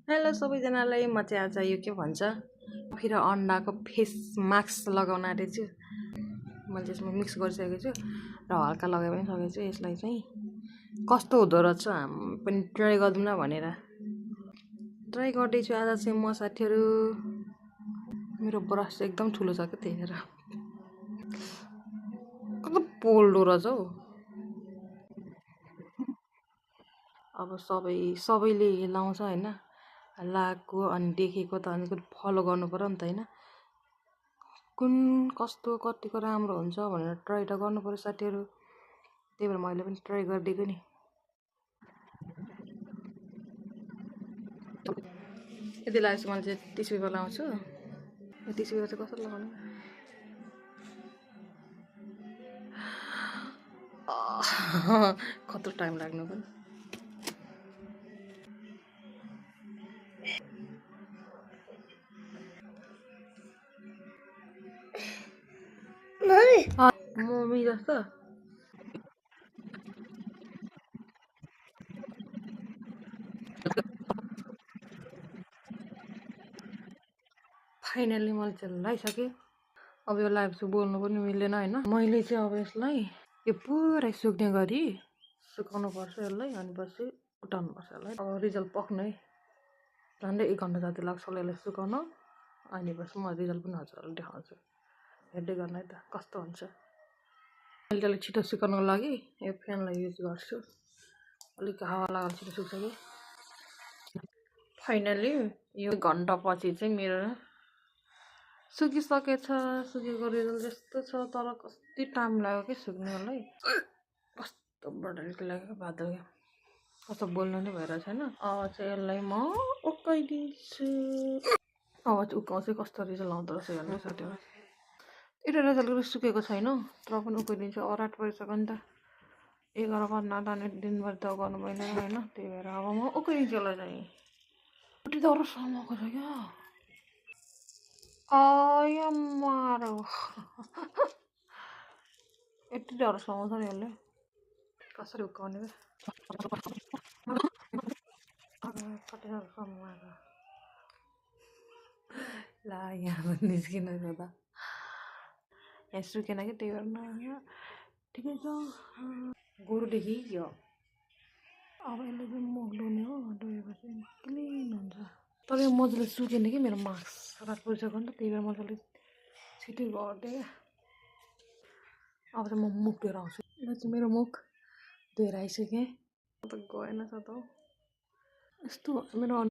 Hello सबैजनालाई म चाहिँ आज यो के भन्छ फेरि अन्डाको फेस मास्क लगाउन आँटेको छु। मैले यसमा मिक्स गरिसकेको छु र हल्का लगाइ पनि सकेको छु। यसलाई चाहिँ कस्तो हुँदो रहेछ हामी पनि ट्राई गरौँ न भनेर ट्राई गर्दैछु आज चाहिँ म साथीहरू। मेरो ब्रस चाहिँ एकदम ठुलो छ क्या, त्यही भएर कस्तो पोल्दो रहेछ हौ। अब सबैले लाउँछ होइन, लगाएको अनि देखेको त अनि फलो गर्नु पर्यो नि त होइन। कुन कस्तो कतिको राम्रो हुन्छ भनेर ट्राई त गर्नु पर्यो साथीहरू। त्यही भएर मैले पनि ट्राई गरिदिएको नि। यति लागेपछि मैले चाहिँ टिस्यु पेपर लगाउँछु। यो टिस्यु पेपर चाहिँ कस्तो लगाउनु, कत्रो टाइम लाग्नु पनि। मम्मी जस्तो फाइनली मैले चाहिँ लगाइसकेँ। अब यो लगाएपछि बोल्नु पनि मिल्दैन होइन। मैले चाहिँ अब यसलाई यो पुरै सुक्ने गरी सुकाउनु पर्छ यसलाई, अनि पछि उठाउनु पर्छ यसलाई। अब रिजल्ट पक्नु है, झन्डै 1 घन्टा जति लाग्छ होला यसलाई सुकाउन। अनि पछि म रिजल्ट पनि हजुरहरूलाई देखाउँछु, हेर्दै गर्नु है त कस्तो हुन्छ। मैले त्यसलाई छिटो सुकाउनुको लागि यो फ्यानलाई युज गर्छु। अलिक हावा लगाएर छिटो सुक्छ कि। फाइनली यो घन्टा पछि चाहिँ मेरो सुकिसकेछ। सुकेको रिजल्ट यस्तो छ, तर कति टाइम लाग्यो कि सुक्नुलाई। कस्तो बढाइको लाग्यो बादल, कस्तो बोल्नु नै भइरहेको छैन। अब चाहिँ यसलाई म उकाइदिन्छु। अब चाहिँ उकाउँछु कस्तो रिजल्ट आउँदो रहेछ हेर्नु साथीहरू। एउटा रिजल्ट सुकेको छैन तर पनि उकाइदिन्छु। अब रात परिसक्यो नि त, 11 बज्न आँट्यो, दिनभरि त गर्नु पाइँदैन होइन। त्यही भएर अब म उकाइदिन्छु यसलाई चाहिँ। उठी दह्रो समाएको छ क्या मारो। यति डह्रो समाउँछ नि यसले, कसरी उकाउने ल यहाँ निस्किन त यहाँ सुकेन कि, त्यही भएर ठिकै छ। गोरुदेखि यो अब यसले चाहिँ मुख धुने हो, धोएपछि क्लिन हुन्छ। तर यो मजाले सुकेन कि मेरो मास्क, रात परिसक्यो नि त, त्यही भएर मजाले छिटै गरिदिएँ क्या। अब चाहिँ म मुख धोएर आउँछु। यो चाहिँ मेरो मुख धोएर आइसकेँ। त गएन छ त यस्तो मेरो